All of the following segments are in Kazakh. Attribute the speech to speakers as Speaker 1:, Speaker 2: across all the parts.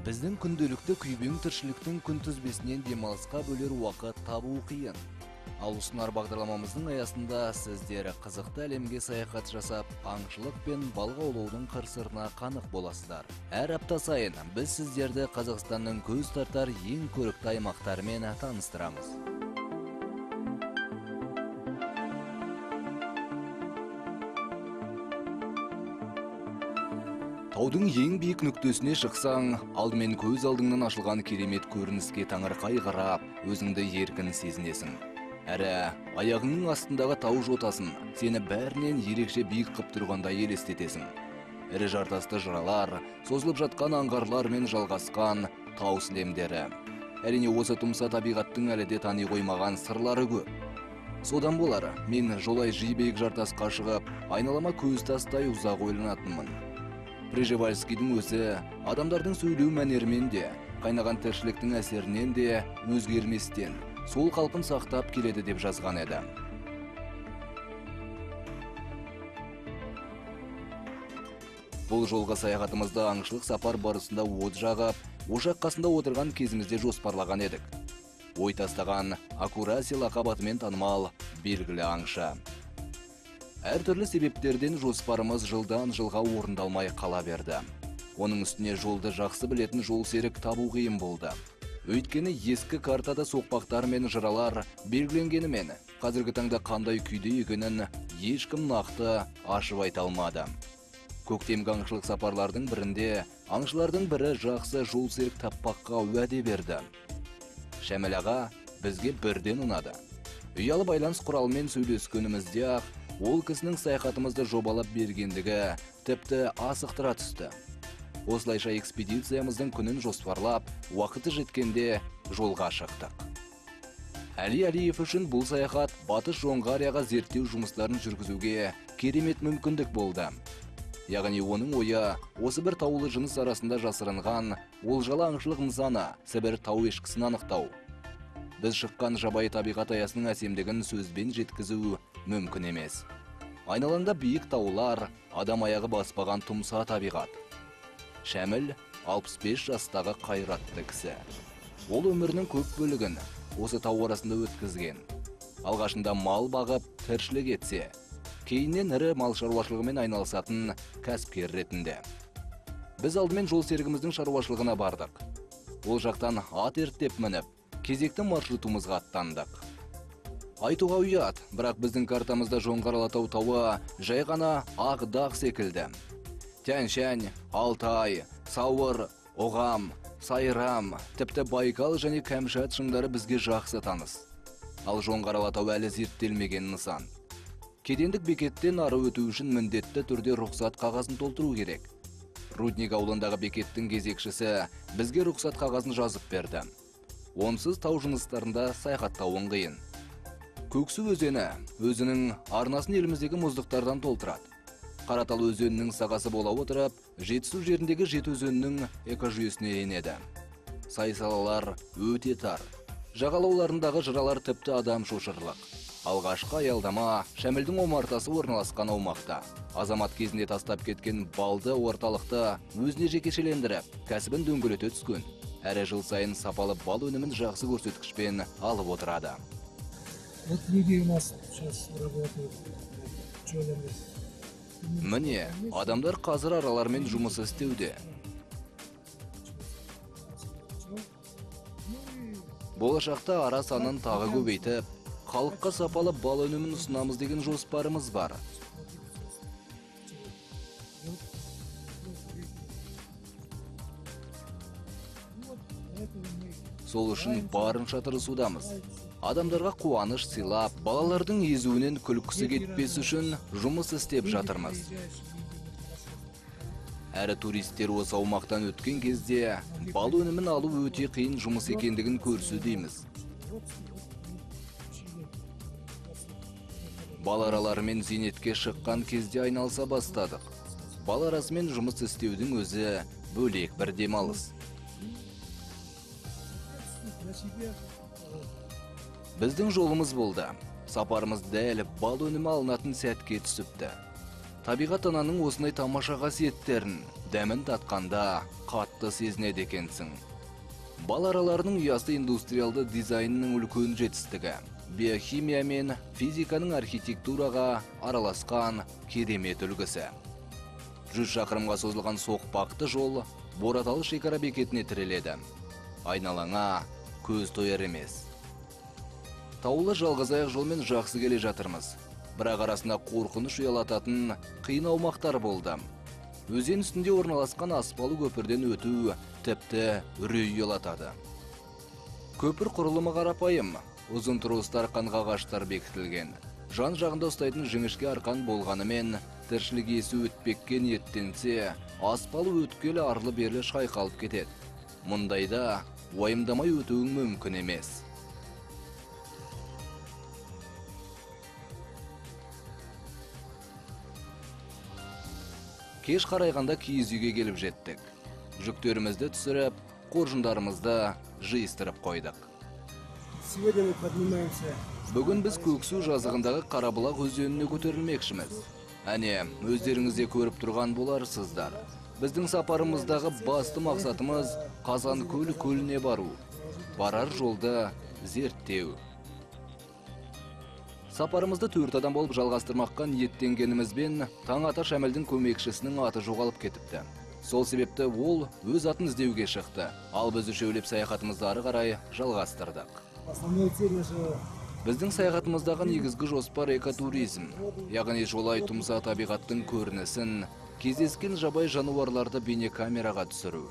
Speaker 1: Біздің күнделікті күйбең тіршіліктің күнтізбесінен демалысқа бөлер уақыт табу қиын. Ал ұсынар бағдарламамыздың аясында сіздер қызықты әлемге саяхат жасап, аңшылық пен балық аулаудың қыр-сырына қанық боласыздар. Әр апта сайын біз сіздерді Қазақстанның көз тартар ең көрікті аймақтарымен таныстырамыз. Таудың ең биік нүктесіне шықсаң, алдымен көз алдыңнан ашылған керемет көрініске таңырқай қарап, өзіңді еркін сезінесің. Әрі аяғыңның астындағы тау жотасын сені бәрінен ерекше биік қып тұрғандай елестетесің. Ірі жартасты жыралар, созылып жатқан аңғарлар мен жалғасқан тау сілемдері. Әрине, осы тұмса табиғаттың әлі де тани қоймаған сырлары көп. Содан болар, мен жолай жиі биік жартасқа шығып, айналама көз тастай ұзақ ойланатынмын. Пржевальскийдің өзі адамдардың сөйлеу мәнерімен де, қайнаған тіршіліктің әсерінен де өзгерместен, сол қалпын сақтап келеді деп жазған еді. Бұл жолғы саяхатымызды аңшылық сапар барысында от жағып, ошақ қасында отырған кезімізде жоспарлаған едік. Ой тастаған Акураси лақап атымен танымал белгілі аңшы. Әртүрлі себептерден жоспарымыз жылдан жылға орындалмай қала берді. Оның үстіне жолды жақсы білетін жол серік табу қиын болды. Өйткені ескі картада соқпақтар мен жыралар белгіленгенімен, қазіргі таңда қандай күйде екенін ешкім нақты ашып айта алмады. Көктемгі аңшылық сапарлардың бірінде аңшылардың бірі жақсы жол серік таппаққа уәде берді. Шәміл аға бізге бірден ұнады. Ұялы байланыс құралымен сөйлескенімізде ақ, ол кісінің саяхатымызды жобалап бергендігі тіпті асықтыра түсті. Осылайша экспедициямыздың күнін жоспарлап, уақыты жеткенде жолға шықтық. Әли Әлиев үшін бұл саяхат Батыс Жоңғарияға зерттеу жұмыстарын жүргізуге керемет мүмкіндік болды. Яғни оның ойы осы бір таулы жыныс арасында жасырынған олжалы аңшылық нысаны Сібір тау ешкісін анықтау. Біз шыққан жабайы табиғат аясының әсемдігін сөзбен жеткізу мүмкін емес. Айналаңда биік таулар, адам аяғы баспаған тұмса табиғат. Шәміл 65 жастағы қайратты кісі. Ол өмірінің көп бөлігін осы тау арасында өткізген. Алғашында мал бағып, тіршілік етсе, кейіннен ірі мал шаруашылығымен айналысатын кәсіпкер ретінде. Біз алдымен жол серігіміздің шаруашылығына бардық. Ол жақтан ат ерттеп мініп, кезекті маршрутымызға аттандық. Айтуға ұят, бірақ біздің картамызда Жоңғар Алатау тауы жай ғана ақ дақ секілді. Тянь-Шань, Алтай, Сауыр, Оғам, Сайрам, тіпті Байкал және Кәмшат шыңдары бізге жақсы таныс. Ал Жоңғар Алатау әлі зерттелмеген нысан. Кедендік бекеттен ары өту үшін міндетті түрде рұқсат қағазын толтыру керек. Рудник ауылындағы бекеттің кезекшісі бізге рұқсат қағазын жазып берді. Онсыз тау жыныстарында саяхаттауың қиын. Көксу өзені өзінің арнасын еліміздегі мұздықтардан толтырады. Қаратал өзенінің сағасы бола отырып, Жетісу жеріндегі Жеті өзенінің экожүйесіне енеді. Сай салалар өте тар. Жағалауларындағы жыралар тіпті адам шошырлық. Алғашқы аялдама Шәмілдің омартасы орналасқан аумақта. Азамат кезінде тастап кеткен балды орталықты өзіне жекешелендіріп, кәсібін дөңгелете түскен. Әрі жыл сайын сапалы бал өнімін жақсы көрсеткішпен алып отырады.
Speaker 2: Вот люди у нас сейчас работают пчелами.
Speaker 1: Міне, адамдар қазір аралармен жұмыс істеуде. Болашақта ара санын тағы көбейтіп, халыққа сапалы бал өнімін ұсынамыз деген жоспарымыз бар. Сол үшін барынша тырысудамыз. Адамдарға қуаныш сыйлап, балалардың езуінен күлкісі кетпес үшін жұмыс істеп жатырмыз. Әрі туристер осы аумақтан өткен кезде бал өнімін алу өте қиын жұмыс екендігін көрсі дейміз. Бал араларымен зейнетке шыққан кезде айналыса бастадық. Бал арасымен жұмыс істеудің өзі бөлек бір демалыс. Біздің жолымыз болды. Сапарымыз дәл бал өнімі алынатын сәтке түсіпті. Табиғат ананың осындай тамаша қасиеттерін дәмін татқанда қатты сезінеді екенсің. Бал араларының ұясы индустриалды дизайнның үлкен жетістігі. Биохимия мен физиканың архитектураға араласқан керемет үлгісі. 100 шақырымға созылған соқпақты жол Бораталы шекара бекетіне тіреледі. Айналаңа көз тояр емес. Таулы жалғыз аяқ жолмен жақсы келе жатырмыз. Бірақ арасында қорқыныш ұялататын қиын аумақтар болды. Өзен үстінде орналасқан аспалы көпірден өту тіпті үрей ұялатады. Көпір құрылымы қарапайым, ұзын тростар қанға ағаштар бекітілген. Жан жағында ұстайтын жіңішке арқан болғанымен, тіршілік иесі өтпекке ниеттенсе, аспалы өткелі арлы-берлі шайқалып кетеді. Мұндайда уайымдамай өтуің мүмкін емес. Кеш қарайғанда киіз үйге келіп жеттік. Жүктерімізді түсіріп, қоржындарымызды жиыстырып қойдық.
Speaker 2: Сегодня мы поднимаемся.
Speaker 1: Бүгін біз Көксу жазығындағы Қарабұлақ өзеніне көтерілмекшіміз. Әне, өздеріңіз де көріп тұрған боларсыздар. Біздің сапарымыздағы басты мақсатымыз Қазанкөл көліне бару. Барар жолды зерттеу. Сапарымызды 4 адам болып жалғастырмаққа ниеттенгенімізбен таң ата Шәмілдің көмекшісінің аты жоғалып кетіпті. Сол себепті ол өз атын іздеуге шықты. Ал біз үшеулеп саяхатымызды ары қарай жалғастырдық.
Speaker 2: Основной цель нашего
Speaker 1: Біздің саяхатымыздағы негізгі жоспар экотуризм, яғни жолай тұмса табиғаттың көрінісін, кездескен жабайы жануарларды бейнекамераға түсіру.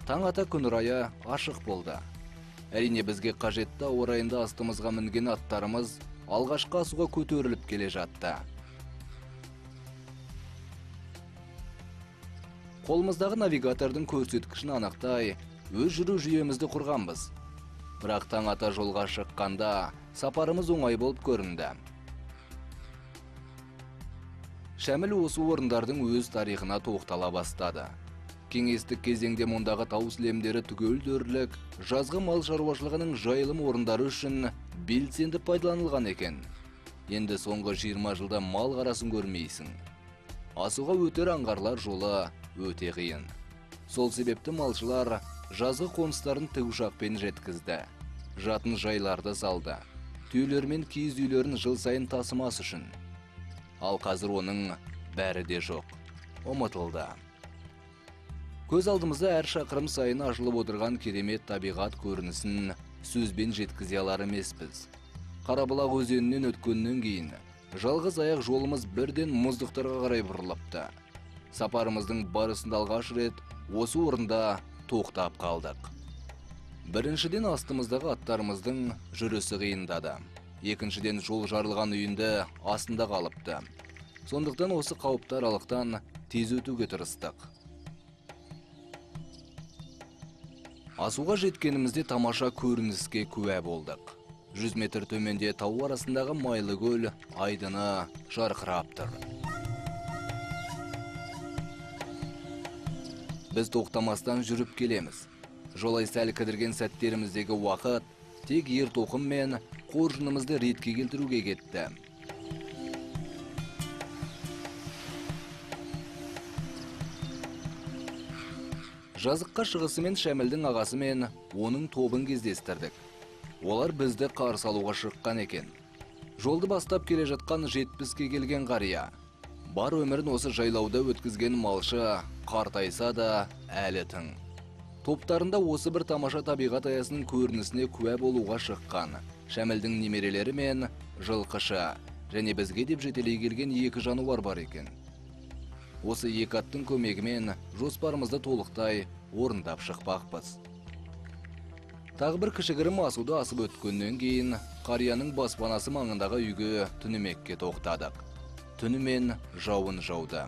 Speaker 1: Таң ата күн райы ашық болды. Әрине бізге қажетті ауа райында астымызға мінген аттарымыз алғашқы асуға көтеріліп келе жатты. Қолымыздағы навигатордың көрсеткішін анықтай, өз жүру жүйемізді құрғанбыз. Бірақ таң ата жолға шыққанда сапарымыз оңай болып көрінді. Шәміл осы орындардың өз тарихына тоқтала бастады. Кеңестік кезеңде мұндағы тау сілемдері түгел дерлік жазғы мал шаруашылығының жайылым орындары үшін белсенді пайдаланылған екен. Енді соңғы 20 жылда мал қарасын көрмейсің. Асуға өтер аңғарлар жолы өте қиын. Сол себепті малшылар жазғы қоныстарын тікұшақпен жеткізді. Жатын жайларды салды. Түйелер мен киіз үйлерін жыл сайын тасымас үшін. Ал қазір оның бәрі де жоқ. Ұмытылды. Көз алдымызда әр шақырым сайын ашылып отырған керемет табиғат көрінісін сөзбен жеткізе алар емеспіз. Қарабұлақ өзенінен өткеннен кейін жалғыз аяқ жолымыз бірден мұздықтарға қарай бұрылыпты. Сапарымыздың барысында алғаш рет осы орында тоқтап қалдық. Біріншіден астымыздағы аттарымыздың жүрісі қиындады. Екіншіден жол жарылған үйінді астында қалыпты. Сондықтан осы қауіпті аралықтан тез өтуге тырыстық. Асуға жеткенімізде тамаша көрініске куә болдық. 100 метр төменде тау арасындағы майлы көл айдыны жарқырап тұр. Біз тоқтамастан жүріп келеміз. Жолай сәл кідірген сәттеріміздегі уақыт тек ер тоқым мен қоржынымызды ретке келтіруге кетті. Жазыққа шығысымен Шәмілдің ағасы мен оның тобын кездестірдік. Олар бізді қарсы алуға шыққан екен. Жолды бастап келе жатқан 70-ке келген қария. Бар өмірін осы жайлауда өткізген малшы қартайса да әлі тың. Топтарында осы бір тамаша табиғат аясының көрінісіне куә болуға шыққан Шәмілдің немерелері мен жылқышы және бізге деп жетелей келген екі жануар бар екен. Осы екі аттың көмегімен жоспарымызды толықтай орындап шықпақпыз. Тағы бір кішігірім асуды асып өткеннен кейін қарияның баспанасы маңындағы үйге түнемекке тоқтадық. Түнімен жауын жауды.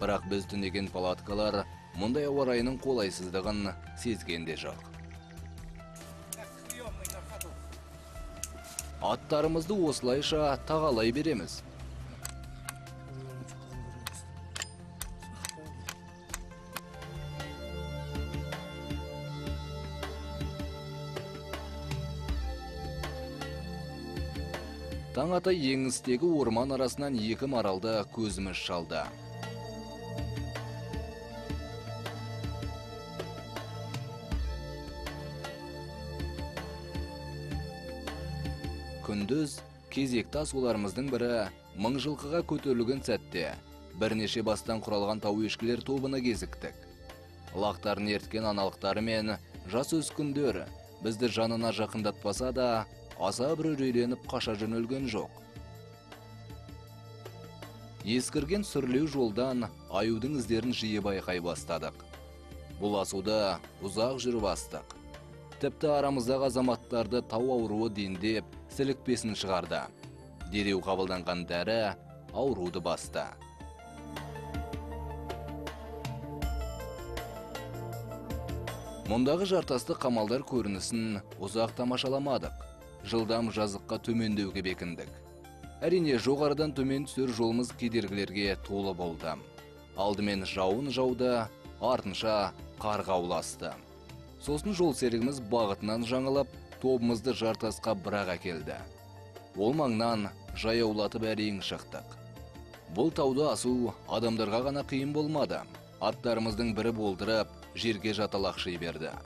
Speaker 1: Бірақ біз түнеген палаткалар мұндай ауа райының қолайсыздығын сезген де жоқ. Аттарымызды осылайша тағалай береміз. Таң ата еңістегі орман арасынан екі маралды көзіміз шалды. Күндіз кезекті асуларымыздың бірі мың жылқыға көтерілген сәтте бірнеше бастан құралған тау ешкілер тобына кезіктік. Лақтарын ерткен аналықтары мен жас өскіндер бізді жанына жақындатпаса да, аса бір үрейленіп қаша жөнелген жоқ. Ескірген сүрлеу жолдан аюдың іздерін жиі байқай бастадық. Бұл асуды ұзақ жүріп астық. Тіпті арамыздағы азаматтарды тау ауруы дендеп, сілікпесін шығарды. Дереу қабылданған дәрі ауруды басты. Мұндағы жартасты қамалдар көрінісін ұзақ тамашаламадық. Жылдам жазыққа төмендеуге бекіндік. Әрине, жоғарыдан төмен түсер жолымыз кедергілерге толы болды. Алдымен жауын жауды, артынша қарға ұласты. Сосын жол серігіміз бағытынан жаңылып, тобымызды жартасқа бірақ әкелді. Ол маңнан жаяулатып әрең шықтық. Бұл тауды асу адамдарға ғана қиын болмады. Аттарымыздың бірі болдырып, жерге жаталақши берді.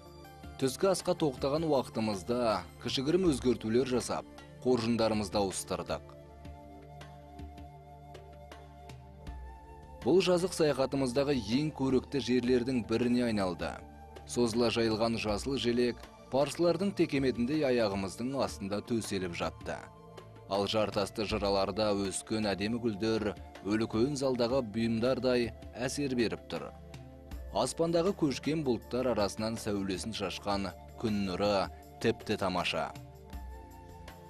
Speaker 1: Түскі асқа тоқтаған уақытымызда кішігірім өзгертулер жасап, қоржындарымызды ауыстырдық. Бұл жазық саяхатымыздағы ең көрікті жерлердің біріне айналды. Созыла жайылған жасыл желек парсылардың текеметіндей аяғымыздың астында төселіп жатты. Ал жартасты жыраларда өскен әдемі гүлдер үлкен залдағы бұйымдардай әсер беріп тұр. Аспандағы көшкен бұлттар арасынан сәулесін шашқан күн нұры тіпті тамаша.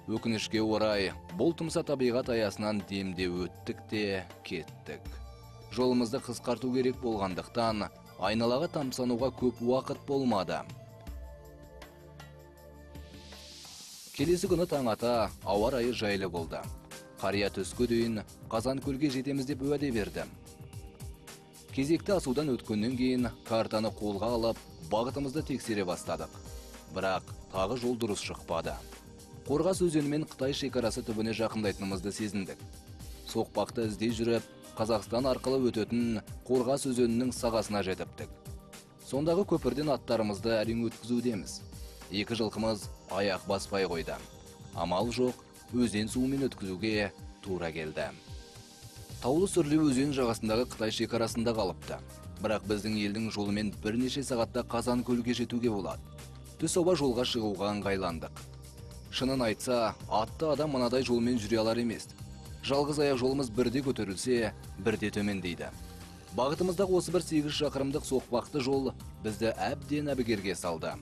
Speaker 1: Өкінішке орай, бұл тұмса табиғат аясынан демде өттік те кеттік. Жолымызды қысқарту керек болғандықтан, айналаға тамсануға көп уақыт болмады. Келесі күні таң ата ауа райы жайлы болды. Қария түскі дейін Қазанкөлге жетеміз деп уәде берді. Кезекті асудан өткеннен кейін картаны қолға алып, бағытымызды тексере бастадық. Бірақ тағы жол дұрыс шықпады. Қорғас өзенімен Қытай шекарасы түбіне жақындайтынымызды сезіндік. Соқпақты іздей жүріп, Қазақстан арқылы өтетін Қорғас өзенінің сағасына жетіптік. Сондағы көпірден аттарымызды әрең өткізудеміз. Екі жылқымыз аяқ баспай қойды. Амал жоқ, өзен суымен өткізуге тура келді. Таулы сүрлеу өзен жағасындағы Қытай шекарасында қалыпты. Бірақ біздің елдің жолымен бірнеше сағатта Қазанкөлге жетуге болады. Түс ауа жолға шығуға ыңғайландық. Шынын айтса, атты адам мынадай жолмен жүре алар емес. Жалғыз аяқ жолымыз бірде көтерілсе, бірде төмендейді. Бағытымыздағы осы бір 8 шақырымдық соқпақты жол бізді әбден әбігерге салды.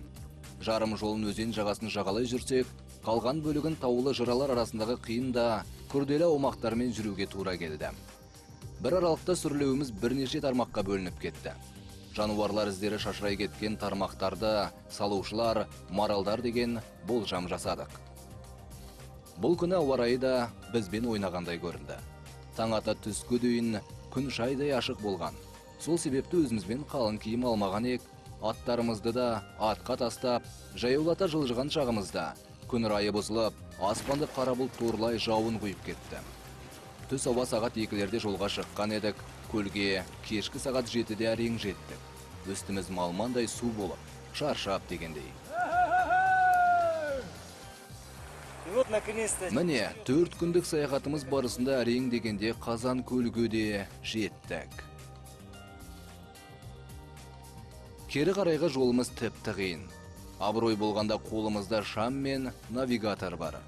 Speaker 1: Жарым жолын өзен жағасын жағалай жүрсек, қалған бөлігін таулы жыралар арасындағы қиын да күрделі аумақтармен жүруге тура келді. Бір аралықта сүрлеуіміз бірнеше тармаққа бөлініп кетті. Жануарлар іздері шашырай кеткен тармақтарды салушылар, маралдар деген болжам жасадық. Бұл күні ауа райы да бізбен ойнағандай көрінді. Таң ата түскі дейін күн шайдай ашық болған. Сол себепті өзімізбен қалың киім алмаған ек, аттарымызды да атқа тастап, жаяулата жылжыған шағымызда күн райы бұзылып, аспанды қара бұлт торлай жауын құйып кетті. Түс ауа сағат 2-лерде жолға шыққан едік, көлге кешкі сағат 7-де әрең жеттік. Үстіміз малмандай су болып, шаршап дегендей. Міне, 4 күндік саяхатымыз барысында әрең дегенде Қазанкөлге де жеттік. Кері қарайғы жолымыз тіпті қиын. Абырой болғанда қолымызда шам мен навигатор бар.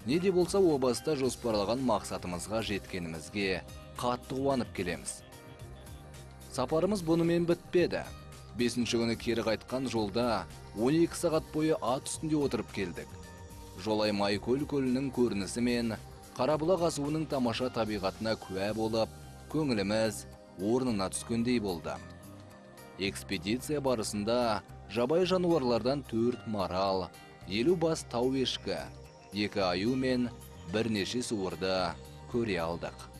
Speaker 1: Не де болса, о баста жоспарлаған мақсатымызға жеткенімізге қатты қуанып келеміз. Сапарымыз бұнымен бітпеді. 5-ші күні кері қайтқан жолда 12 сағат бойы ат үстінде отырып келдік. Жолай Майкөл көлінің көрінісі мен Қарабұлақ асуының тамаша табиғатына куә болып, көңіліміз орнына түскендей болды. Экспедиция барысында жабайы жануарлардан 4 марал, 50 бас тау ешкі, 2 аю мен бірнеше суырды көре алдық.